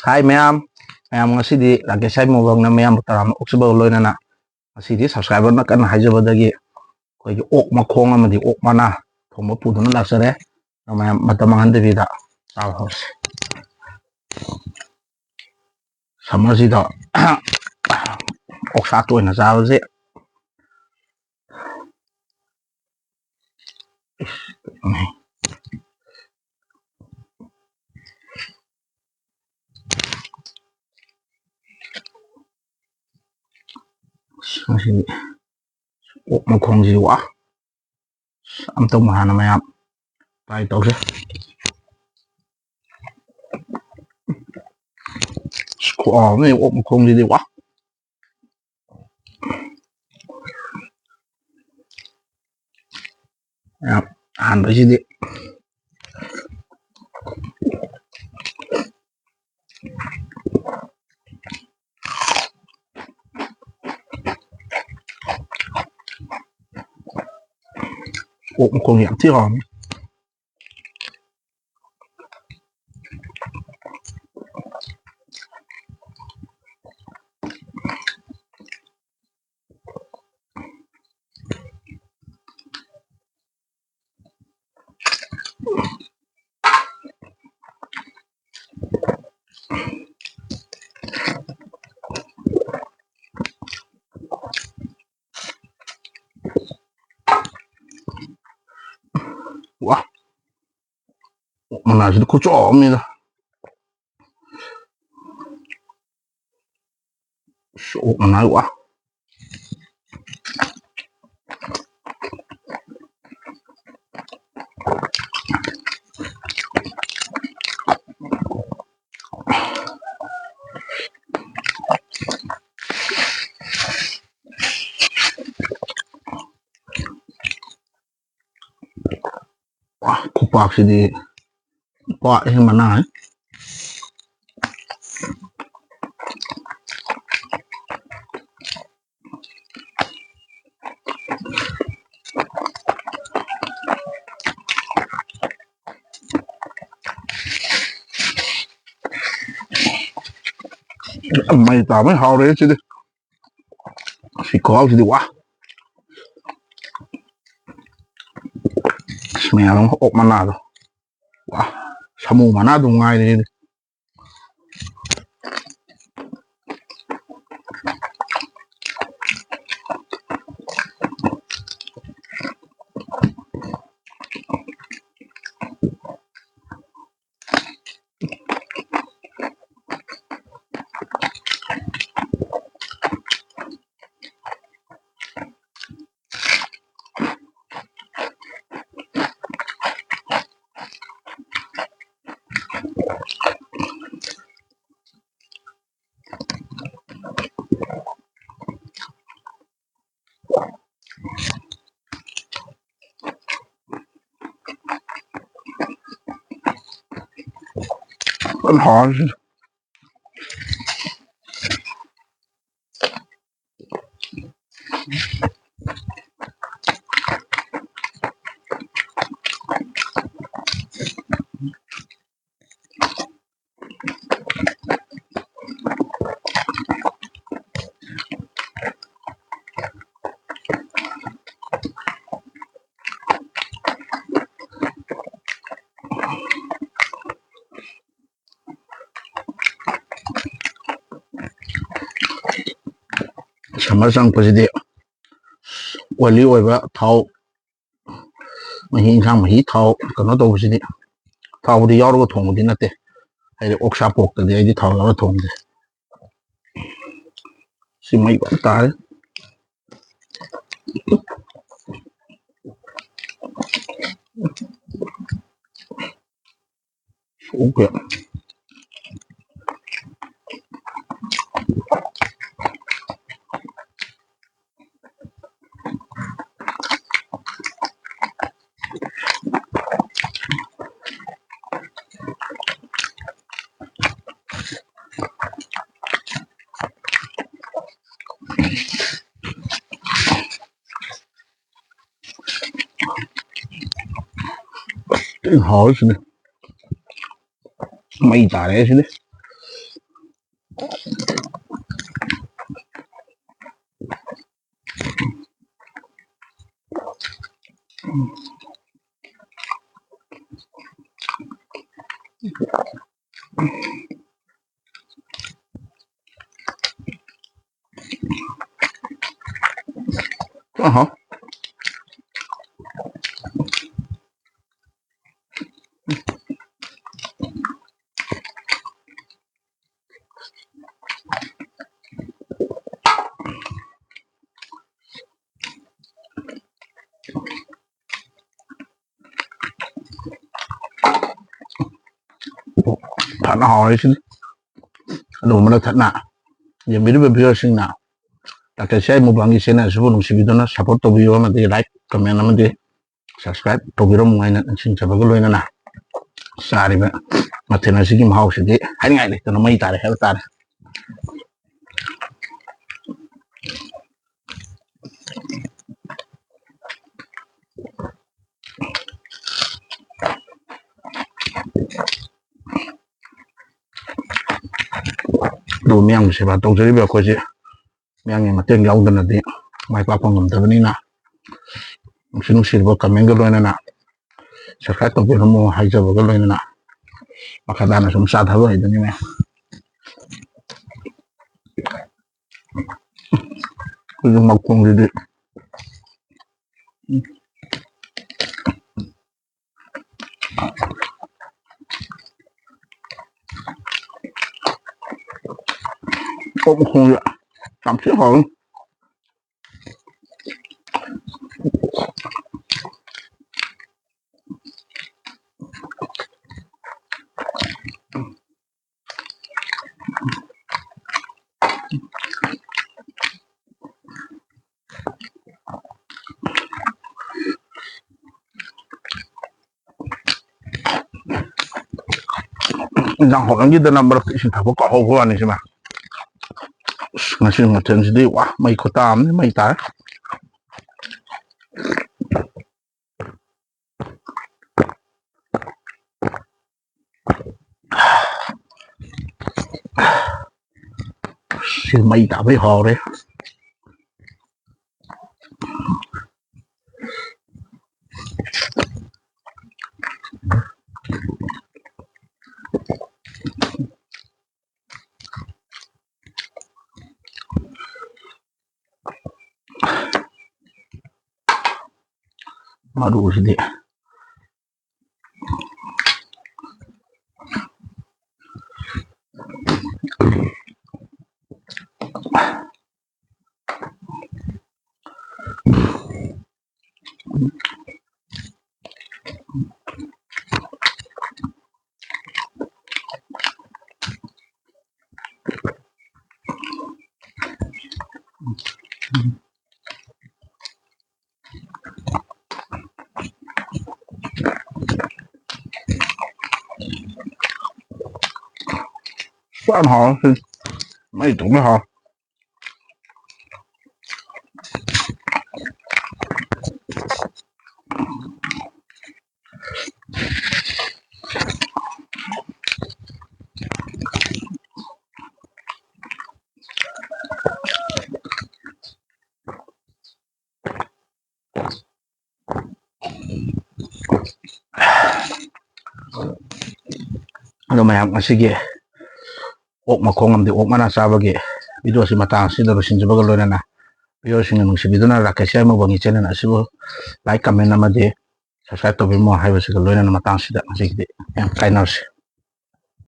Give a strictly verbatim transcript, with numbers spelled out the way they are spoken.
ꯍꯥꯏ ꯃꯌꯥꯝ, ꯃꯌꯥꯝ ꯉꯁꯤꯗꯤ ꯔꯥꯀꯦꯁ ꯍꯥꯏ ꯃꯨꯛꯕꯥꯡꯅ ꯃꯌꯥꯝꯕꯨ ꯇꯔꯥꯝꯅ ꯑꯣꯛꯆꯕꯒ ꯂꯣꯏꯅꯅ ꯉꯁꯤꯗꯤ subscriberꯅ ꯀꯟꯅ ꯍꯥꯏꯖꯕꯗꯒꯤ ꯑꯩꯈꯣꯏꯒꯤ ꯑꯣꯛ ꯃꯈꯣꯡ ꯑꯃꯗꯤ ꯑꯣꯛ ꯃꯅꯥ ꯊꯣꯡꯕ ꯄꯨꯗꯨꯅ ꯂꯥꯛꯆꯔꯦ꯫ ꯑꯗꯣ ꯃꯌꯥꯝ ꯃꯇꯝ ꯃꯥꯡꯍꯟꯗꯕꯤꯗ ꯆꯥꯕ ꯍꯧꯔꯁꯤ꯫ Summerꯁꯤꯗ ꯑꯣꯛꯁꯥ ꯇꯣꯏꯅ ꯆꯥꯕꯁꯦ ꯑꯁ, ꯉꯁꯤꯗꯤ ꯑꯣꯛ ꯃꯈꯣꯡꯁꯤ ꯋꯥ꯫ ꯑꯁ, ꯑꯝꯇꯪ ꯍꯥꯟꯅ ꯃꯌꯥꯝ try ꯇꯧꯁꯦ꯫ ꯑꯁ, ꯈꯨꯍꯥꯎ ꯑꯃꯅꯤ ꯑꯣꯛ ꯃꯈꯣꯡꯁꯤꯗꯤ ꯋꯥ꯫ ꯃꯌꯥꯝ ꯑꯍꯥꯟꯕꯩꯁꯤꯗꯤ ꯑꯣꯛ ꯃꯈꯣꯡ ꯌꯥꯝ ꯊꯤ ꯍꯥꯎꯔꯝꯃꯤ꯫ ꯋꯥ, ꯑꯣꯛ ꯃꯅꯥꯁꯤꯗꯤ ꯈꯨꯆꯥꯎ ꯑꯃꯅꯤꯗ꯫ ꯑꯁ, ꯑꯣꯛ ꯃꯅꯥ ꯋꯥ꯫ ꯋꯥ, ꯈꯨꯄꯥꯛꯁꯤꯗꯤ ꯄꯥꯛꯑꯦ ꯃꯅꯥ꯫ ꯃꯩ ꯇꯥꯕꯩ ꯍꯥꯎꯔꯦ ꯁꯤꯗꯤ꯫ ꯁꯤ ꯈꯨꯍꯥꯎꯁꯤꯗꯤ ꯋꯥ꯫ ꯃꯌꯥꯝ ꯑꯃ ꯑꯣꯛ ꯃꯅꯥꯗꯣ꯫ ꯋꯥ꯫ ꯁꯥꯃꯨ ꯃꯅꯥꯗꯨꯝ ꯉꯥꯏꯔꯦ ꯁꯤꯗꯤ꯫ ꯐꯖꯅ ꯍꯥꯎꯔꯦ ꯁꯤꯗꯤ꯫ ꯁꯝꯃꯔ ꯆꯪꯉꯛꯄꯁꯤꯗꯤ ꯑꯣꯏꯂꯤ ꯑꯣꯏꯕ ꯊꯥꯎ, ꯃꯍꯤ, ꯏꯟꯁꯥꯡ ꯃꯍꯤ, ꯊꯥꯎ ꯀꯩꯅꯣ ꯇꯧꯕꯁꯤꯗꯤ, ꯊꯥꯎꯕꯨꯗꯤ ꯌꯥꯎꯔꯒ ꯊꯣꯡꯕꯗꯤ ꯅꯠꯇꯦ, ꯍꯥꯏꯗꯤ ꯑꯣꯛꯁꯥ ꯄꯣꯛꯇꯗꯤ ꯑꯩꯗꯤ ꯊꯥꯎ ꯌꯥꯎꯔꯒ ꯊꯣꯡꯗꯦ꯫ ꯁꯤ ꯃꯩ ꯐꯖꯅ ꯇꯥꯔꯦ꯫ ꯑꯣꯀꯦ꯫ ꯍꯥꯎꯔꯤꯁꯤꯅꯦ꯫ ꯃꯩ ꯇꯥꯔꯦ ꯁꯤꯗꯤ꯫ Aha. ꯐꯅ ꯍꯥꯎꯔꯦ ꯁꯤꯗꯤ꯫ ꯑꯗꯨꯒꯨꯝꯕ ꯊꯠꯅ ꯌꯦꯡꯕꯤꯔꯤꯕ viewerꯁꯤꯡꯅ ꯗꯥꯛꯇꯔ ꯁꯤ ꯑꯥꯏ ꯃꯨꯛꯕꯥꯡꯒꯤ channel ꯑꯁꯤꯕꯨ ꯅꯨꯡꯁꯤꯕꯤꯗꯨꯅ support ꯇꯧꯕꯤꯌꯨ ꯑꯃꯗꯤ like, comment ꯑꯃꯗꯤ subscribe ꯇꯧꯕꯤꯔꯝꯃꯨ ꯍꯥꯏꯅ ꯅꯤꯡꯁꯤꯡꯖꯕꯒ ꯂꯣꯏꯅꯅ ꯆꯥꯔꯤꯕ ꯃꯊꯦꯜ ꯑꯁꯤꯒꯤ ꯃꯍꯥꯎꯁꯤꯗꯤ ꯍꯥꯏꯅꯤꯡꯉꯥꯏ ꯂꯩꯇꯅ ꯃꯩ ꯇꯥꯔꯦ ꯍꯥꯏꯕ ꯇꯥꯔꯦ꯫ ꯑꯗꯨꯕꯨ ꯃꯤꯌꯥꯝꯒꯤ ꯁꯦꯕꯥ ꯇꯧꯖꯔꯤꯕ ꯑꯩꯈꯣꯏꯁꯦ ꯃꯤꯌꯥꯝꯒꯤ ꯃꯇꯦꯡ ꯌꯥꯎꯗꯅꯗꯤ ꯃꯥꯏ ꯄꯥꯛꯄ ꯉꯝꯗꯕꯅꯤꯅ, ꯅꯨꯡꯁꯤ ꯅꯨꯡꯁꯤꯔꯕ commentꯒ ꯂꯣꯏꯅꯅ subscribe ꯇꯧꯕꯤꯔꯝꯃꯨ ꯍꯥꯏꯖꯕꯒ ꯂꯣꯏꯅꯅ ꯃꯈꯥ ꯇꯥꯅ ꯁꯨꯝ ꯆꯥꯊꯕ ꯍꯩꯗꯨꯅꯤ ꯃꯌꯥꯝ꯫ ꯑꯩꯈꯣꯏꯒꯤ ꯃꯈꯣꯡꯁꯤꯗꯤ ꯑꯣꯛ ꯃꯈꯣꯡꯁꯦ ꯌꯥꯝ ꯊꯤ ꯍꯥꯎꯋꯤ꯫ ꯏꯟꯖꯥꯡ ꯍꯧꯔꯝꯈꯤꯗꯅ ꯃꯔꯛꯇ ꯏꯁꯤꯡ ꯊꯛꯄ ꯀꯥꯎꯍꯧꯕ ꯋꯥꯅꯤ ꯁꯤꯃ꯫ ꯑꯁ, ꯉꯁꯤ ꯃꯊꯦꯜꯁꯤꯗꯤ ꯋꯥ, ꯃꯩ ꯈꯨꯇꯥ ꯑꯃꯅꯤ, ꯃꯩ ꯇꯥꯔꯦ꯫ ꯁꯤ ꯃꯩ ꯇꯥꯕꯩ ꯍꯥꯎꯔꯦ꯫ ꯃꯔꯨꯁꯤꯗꯤ ꯌꯥꯝ ꯍꯥꯎꯔꯦ ꯁꯤ꯫ ꯃꯩ ꯊꯣꯛꯅ ꯍꯥꯎ꯫ ꯑꯗꯣ ꯃꯌꯥꯝ, ꯉꯁꯤꯒꯤ ꯑꯣꯛ ꯃꯈꯣꯡ ꯑꯃꯗꯤ ꯑꯣꯛ ꯃꯅꯥ ꯆꯥꯕꯒꯤ video ꯁꯤ ꯃꯇꯥꯡ ꯑꯁꯤꯗ ꯂꯣꯏꯁꯤꯟꯖꯕꯒ ꯂꯣꯏꯅꯅ, viewer ꯁꯤꯡꯅ ꯅꯨꯡꯁꯤꯕꯤꯗꯨꯅ ꯔꯥꯀꯦꯁ ꯌꯥꯏꯃꯧꯕꯝꯒꯤ channel ꯑꯁꯤꯕꯨ like, comment ꯑꯃꯗꯤ subscribe ꯇꯧꯕꯤꯔꯝꯃꯣ ꯍꯥꯏꯕꯁꯤꯒ ꯂꯣꯏꯅꯅ ꯃꯇꯥꯡꯁꯤꯗ ꯉꯁꯤꯒꯤꯗꯤ ꯌꯥꯝ ꯀꯥꯏꯅꯔꯁꯤ꯫